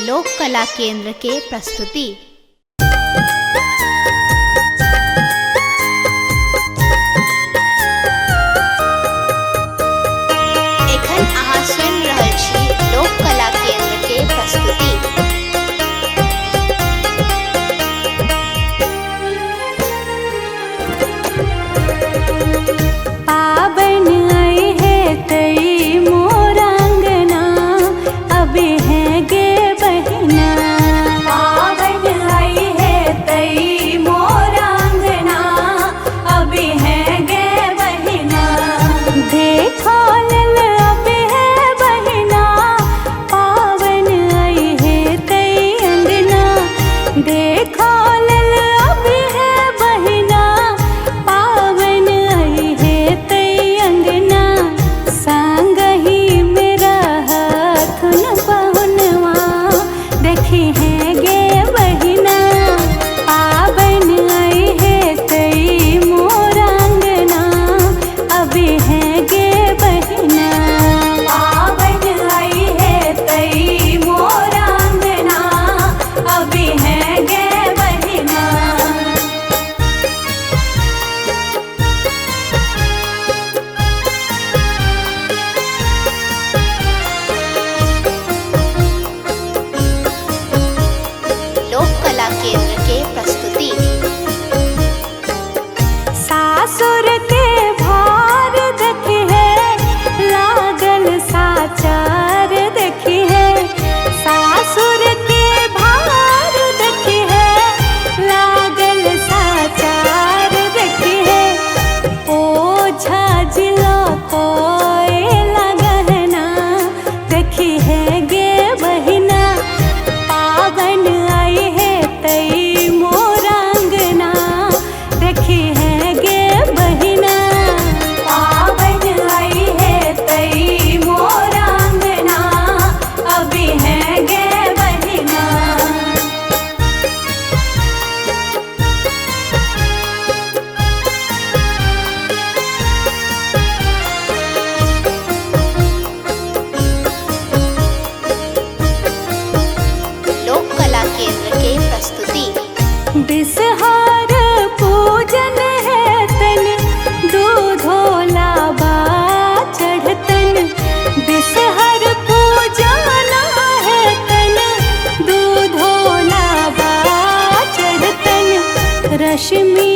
लोक कला केंद्र के प्रस्तुति। एखन अहाँ सुनि रहल छी लोक कला केंद्र के प्रस्तुति। पावन आई है तई मोरांगना अबे है गे बहिना। पावन आई है तई मोरांगना अबे है गे बहिना। देखो लल अबे है बहिना, पावन आई है तई अंगना। देखो लल अबे है बहिना, पावन आई है तई अंगना। संगही मेरा हाथुन पहुनवा देखी है गे बहिना। पावन आई है तई मोरांगना अबे है गे बहिना। पावन आई है तई मोरांगना अबे है गे बहिना। लोक कला केंद्र के प्रस्तुति। सासुर के भार देखी है, लागल साचार देखी है। सासुर के भार देखी है, लागल साचार देखी है। ओझा जिला कोयला गहना देखी है गे बहिना। पावन आई है तई मोरांगना देखी है गे बहिना। पावन आई है तई मोरांगना अभी है गे बहिना। लोक कला केंद्र के प्रस्तुति। बिसहार पूजन है तन, दूधो लाबा चढ़तन। बिसहर पूजन है तन, दूधो लाबा चढ़तन। रश्मि